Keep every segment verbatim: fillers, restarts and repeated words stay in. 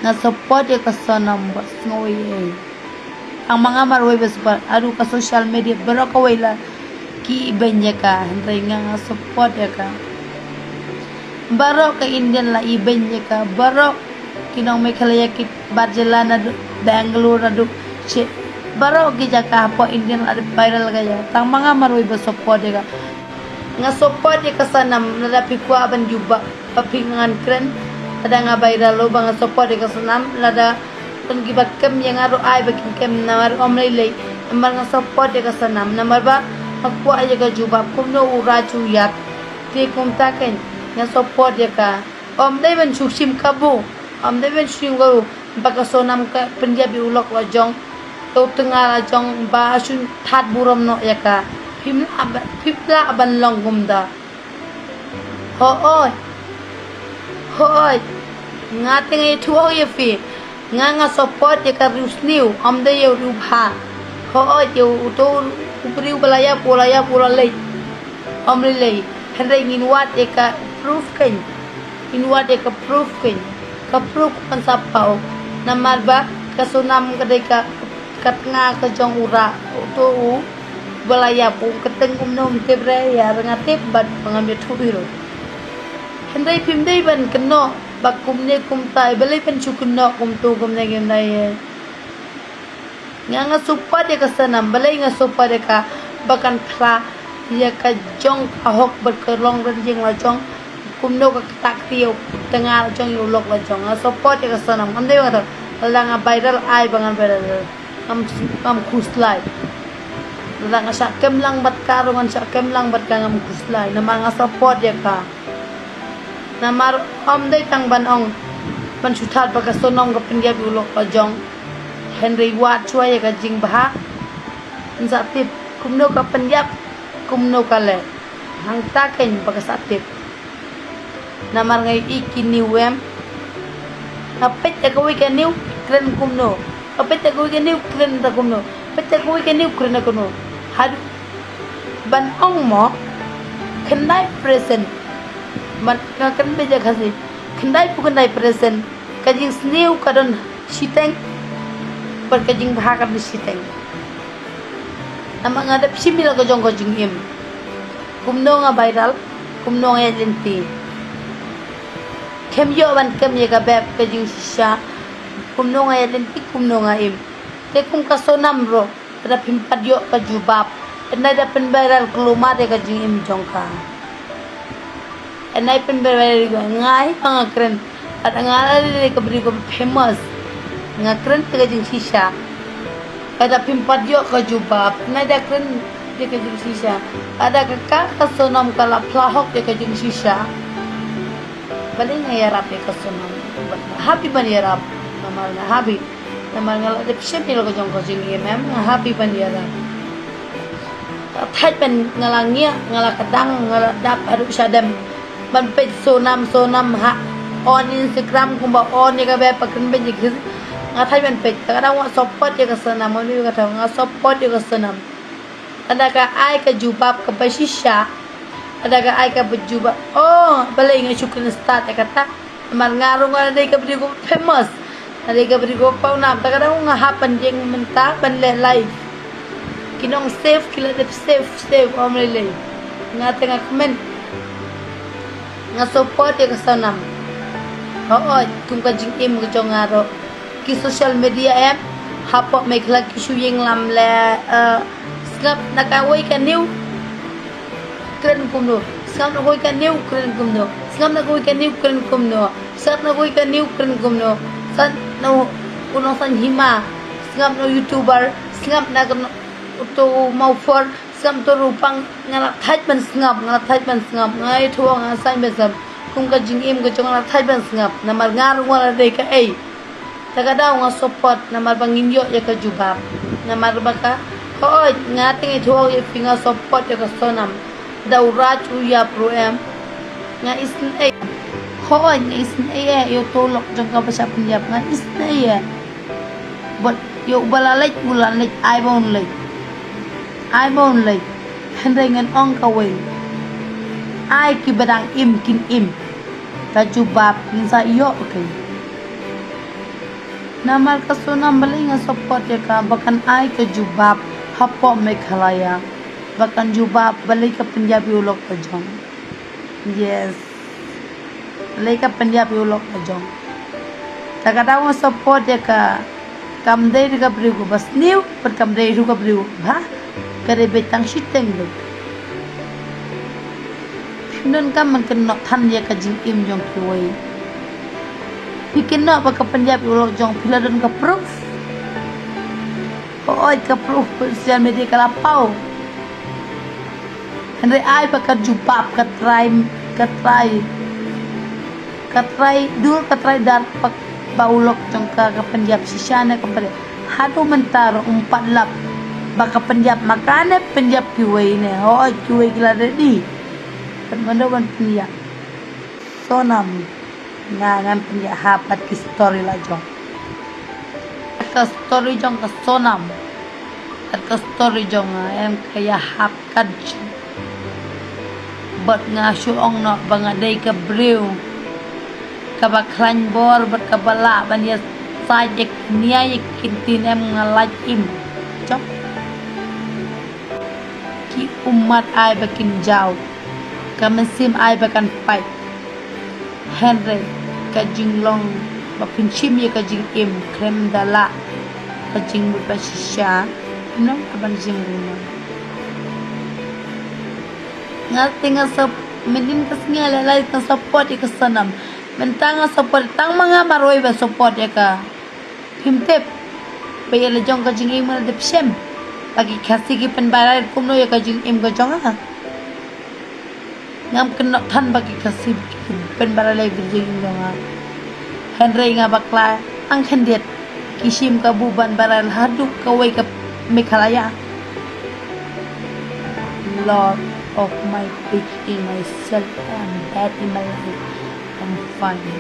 Nga support ïa ka Sonam bad sngew ei ei. Tang ma nga marwei ba support, haduh ka social media baroh kawei la ki ibeiñ ïa ka, hynrei nga nga support ïa ka. Baroh ka Indian la ibeiñ ïa ka, baroh ki nong Meghalaya ki bar jylla naduh Bangalore naduh shi, baroh ki jaka hapoh Indian la dep viral ka ïa. Tang ma nga marwei ba support ïa ka. Nga support ïa ka Sonam, lada phi kwah ban jubab ba phi ngan kren. Lada nga viral lo ba nga support ïa ka Sonam, lada don kiba kem ïa nga ruh ai ba kin kem namar ym lei lei. Namar nga support ïa ka Sonam, namar ba nga kwah ïa ka jubab kumno u Raj u ïap. Te kumta kein nga support ïa ka. Ym dei ban shu shim kabu, ym dei ban shu shim kabu ba ka Sonam ka pynïap ïa u lok la jong, ïa u tnga la jong ba shu that burom noh ïa ka. Phim lah ba, phim lah ban long kumta. Hooid. Hooid. Nga te nga ïathuh ïa phi. Nga nga support ïa ka riewsniew, ym dei ïa u riewbha. Hooid, ïa uto u briew ba la ïap, u la ïap, u la leit. Ym lei lei. Hynrei ngin wad ïa ka proof kein. Ngin wad ïa ka proof kein. Ka proof kan sa paw. Namar ba ka Sonam ka dei ka, ka tnga ka jong u Raj, uto u ba la ïap, u kyrteng kumno ym tip re, ïa nga tip bad ba ngam ïathuh hi ruh. Hynrei phim dei ban kynnoh ba kumne kumtai, balei ban shu kynnoh kumto kumne kumtai. Nga nga support ïa ka Sonam, balei nga support ïa ka, ba kan phla ïa ka jong ka hok bad ka long ryngïeng la jong. Kumno ka kata kti ïa u tnga la jong, ïa u lok la jong. Nga support ïa ka Sonam, ngam dei ba nga tau. Lada nga viral ai ba ngan viral. Ngam, ngam khuslai. Lada nga shah kem lang bad ka ruh ngan shah kem lang bad ka, ngam khuslai. Namar nga support ïa ka. Namar ym dei tang ban ong ban shu that ba ka Sonam ka pynïap ïa u lok la jong. Hynrei wad shuwa ïa ka jingbha. Yn sa tip kumno ka pynïap, kumno ka leh. Hangta kein ba ka sa tip. Namar nga ïohi ki news em. Nga peit ïa kawei ka news kren kumno. Nga peit ïa kawei ka news kren da kumno. Peit ïa kawei ka news kren da kumno. Haduh ban ong mo, khyndai percent. Ban nga kren beit ïa Khasi, khyndai phew khyndai percent ka jingsniew ka don shiteng bad ka jingbha ka don shiteng. Namar nga dep shim ïa la ka jong ka jingim. Kumno nga viral, kumno nga ïaid lynti. Khlem ïoh ban kem ïa ka bep ka jingshisha. Kumno nga ïaid lynti, kumno nga im. Te kum ka Sonam ruh, lada phim pat ïoh ka jubab, hynrei da pynviral kulmar ïa ka jingim jong ka. Hynrei pynviral ïa ka, nga hi ba nga kren. Lada nga la dei ka briew kaba famous, nga kren ïa ka jingshisha. Lada phim pat ïoh ka jubab, hynrei da kren ïa ka jingshisha. Lada ka, ka, ka Sonam ka la phla hok ïa ka jingshisha. Balei nga ïarap ïa ka Sonam? Nga hap hi ban ïarap. Namar nga hap hi. Namar nga la dep shim ïa la ka jong ka jingim em, nga hap hi ban ïarap. Nga thait ban, nga la ngiah, nga la kdang, nga la dap haduh shadem. Ban peit Sonam, Sonam ha on Instagram kumba on ïa ka bep ba kren beit ïa ka. Nga thait ban peit. Te ka dang nga support ïa ka Sonam, nga ong ïa ka, nga support ïa ka Sonam. Lada ka ai ka jubab kaba shisha. Lada ka ai kaba jubab. Oh, balei nga shu kren start ïa kata. Namar nga ruh nga dei ka briew kaba famous. Nga dei ka briew kaba pawnam. Te ka dang nga hap ban ïeng mynta ban leh live. Ki nong save ki la dep save, save ym lei lei. Nga te nga kmen. Nga support ïa ka Sonam. Hooid, kum ka jingim ka jong nga ruh. Ki social media em, hapoh Meghalaya ki shu ïeng lam leh, eh, sngap na kawei ka news kren kumno. Sngap na kawei ka news kren kumno. Sngap na kawei ka news kren kumno. Sngap na kawei ka news kren kumno. Sngap na u, u nongsaiñ hima. Sngap na u YouTuber. Sngap na ka no-, uto u Mawphor. Sngap to ruh pang, nga la thait ban sngap, nga la thait ban sngap, nga ïathuh nga sngap ban sngap. Kum ka jingim ka jong nga la thait ban sngap. Namar nga ruh nga la dei kaei. Te ka daw nga support namar ba ngin ïoh ïa ka jubab. Namar ba ka, hooid, nga te nga ïathuh ïa phi nga support ïa ka Sonam. Da u Raj u ïap ruh em, nga isynei. Hooid, nga isynei ïa uto u lok jong ka ba shah pynïap, nga isynei ïa. Bad ïa uba la leit, u la leit, ai ba un leit. Ai ba un leit. Hynrei ngan ong kawei. Ai kiba dang im kin im. Ka jubab ngin sa ïoh kein. Namar ka Sonam balei nga support ïa ka, ba kan ai ka jubab hapoh Meghalaya. Ba kan jubab balei ka pynïap ïa u lok ka jong. Yes. Balei ka pynïap ïa u lok ka jong. Ta ka daw nga support ïa ka, kam dei ruh ka briew kaba sniew, bad kam dei ruh ka briew ba ka dei beit tang shiteng ruh. Phi don kam ban kynnoh than ïa ka jingim jong kiwei. Phi kynnoh ba ka pynïap ïa u lok jong, phi la don ka proof? Hooid, ka proof, social media ka la paw. Hynrei ai ba ka jubab, ka trai, ka trai, ka trai dur, ka trai dar, ba, ba u lok jong ka ka pynïap shisha ne ka pynïap. Haduh mynta ruh um pat lap ba ka pynïap ma ka ne pynïap kiwei ne. Hooid, kiwei ki la ready. Bad mano ban pynïap? Sonam. Nga ngan pynïahap bad ki story la jong. Ka story jong ka Sonam. Bad ka story jong nga em ka ïahap katto. Bad nga shu ong noh ba nga dei ka briew kaba khlaiñ bor bad kaba lah ban ïasaid ïa ki nia ïa ki ktien, em nga lait im. Jong ki ummat ai ba kin jaw, ka mynsiem ai ba kan pait. Hynrei ka jinglong ba pynshim ïa ka jingim khlem da lah ka jingmut ba shisha, nong ka ban jingmut. Nga te nga sap, mynnin ka sngi nga leh live nga support ïa ka Sonam. Mynta nga support tang ma nga marwei ba support ïa ka. Phim tip ba ïa la jong ka jingim nga la dep shem ba ki Khasi ki pynbarai kumno ïa ka jingim ka jong nga. Ngam kynnoh than ba ki Khasi ki pynbarai ïa ka jingim jong nga. Hynrei nga bakla tang khyndiat ki shim kabu ban barai haduh kawei ka Meghalaya. Lord of my pity myself, I'm bad in my life, I'm fine.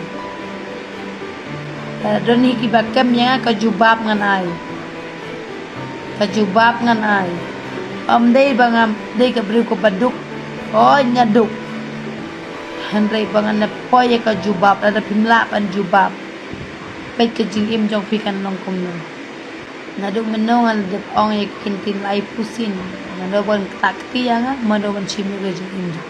Lada don hi kiba kem ïa nga ka jubab ngan ai. Ka jubab ngan ai. Ym dei ba nga dei ka briew kaba duk. Hooid nga duk. Hynrei ba ngan ïa poi ïa ka jubab lada phim lah ban jubab. Peit ka jingim jong phi kan long kumno. Naduh mynno ngan dep ong ïa ki ktien lai pusin. Mano ban kata kti ïa nga, mano ban shim ïa ka jingim jong.